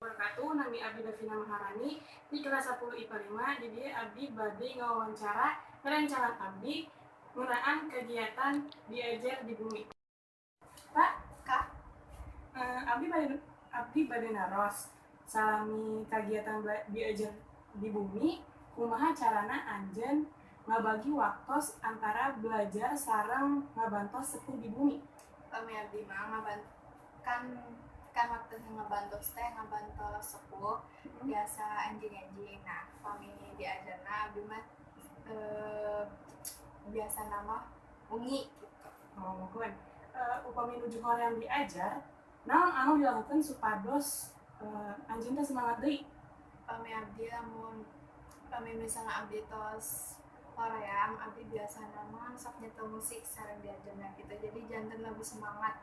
Wabarakatuh. Nami abdi Davina Maharani di kelas 10 IPA 5. Jadi abdi bade ngawawancara rerencangan abdi ngeunaan kegiatan diajar di bumi. Pak, Kak, abdi bade naros salami kegiatan diajar di bumi, kumaha carana anjeun ngabagi waktos antara belajar sareng ngabantos sepuh di bumi? Kami abdi mah kan kan waktu ngabantos teh ngabantos sepuh biasa enjing-enjing. Nah, kami diajarna abdi mah biasa nama wengi gitu. Oh, muhun. Upami nuju hoream diajar, naon anu dilakukan supados anjeun teh semangat deui? Pami abdi lamun pami misalnya abdi tos hoream, abdi biasa nama sok nyetel musik sareng diajarna gitu. Jadi janten lebih semangat.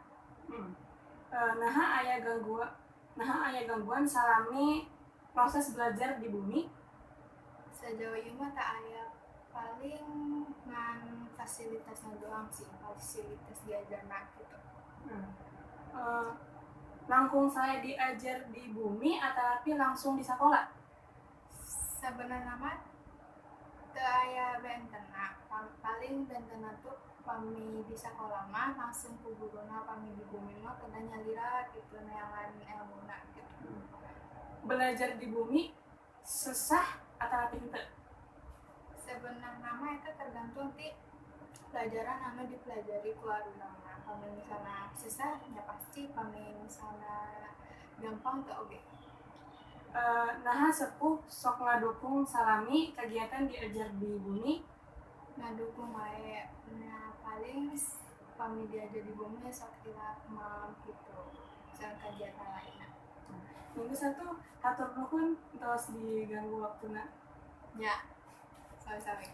Naha aya gangguan salami proses belajar di bumi? Sejauh ini mah teu aya, paling ngan fasilitasnya doang sih, fasilitas diajarna gitu. Langkung sae diajar di bumi atau langsung di sekolah? Sebenarnya mah teu aya bentena. Paling bentena tuh pami di sekolah mah langsung ku guruna, pami di bumi mah kedah nyalira gitu, neangan elmuna gitu. Belajar di bumi sesah atau henteu? Sebenarnya mah itu tergantung ti pelajaran anu dipelajari ku arurangna. Pami misalnya susah ya pasti, pami misalnya gampang teu oge. Naha sepuh sok ngadukung salami kegiatan diajar di bumi? Ngadukung wae. Nah, paling pami diajar di bumi sok hilap mam gitu sareng kegiatan lainnya. Minggu satu, hatur nuhun tos diganggu waktuna. Ya, sami-sami.